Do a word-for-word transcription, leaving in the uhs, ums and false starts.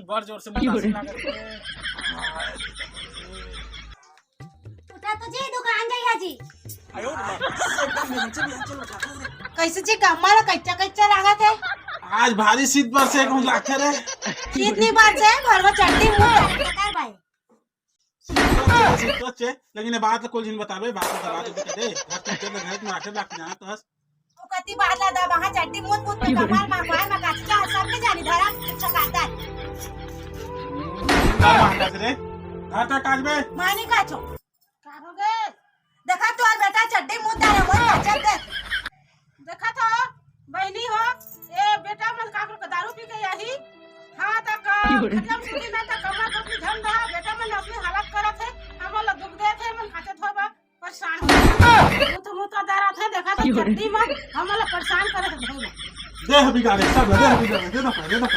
बड़ जोर से मुतासी लागत हे। उठा तो जी, दुकान जाइया जी। कैसे जी, कम्मा ला कच्चा कच्चा लागत हे? आज भारी शीत बरसे कहूं लागथे रे। शीत नइ बरसे, भरवा चड्डी मुंह। पता हे भाई। शीत बरसे, लेकिन ये बात ला कोई झन बताबे, बात ला दबा दे दे। घर के इज्जत घर में आखिर लाग जाना तो हस। ओ कति बात ला दबा, हां, चड्डी मुंह मुंह में कम्मा मा, भाई मा कच्चा, सबके जानी धरा, अच्छा काटा। का बात रे? घर का काज बे? मानी का छो? का हो गे? देखा तो बेटा चड्डी मुंह डाले, वो काचत दे। देखा तो बहिनी हो, ए बेटा मन काकर के दारू पी के आही। हां, त का, खटिया में सुती ना त कमर पतली झन रहा, बेटा मन असली हालत करत हे, हमन ला दुख देत हे, मन खाते थोबा, परेशान हो। मुंह तो मुंह तो डरात हे, देखा तो चड्डी में, हमन ला परेशान करत हे भैया। देह बिगाड़े, सब देह बिगाड़े, दे दो, दे दो।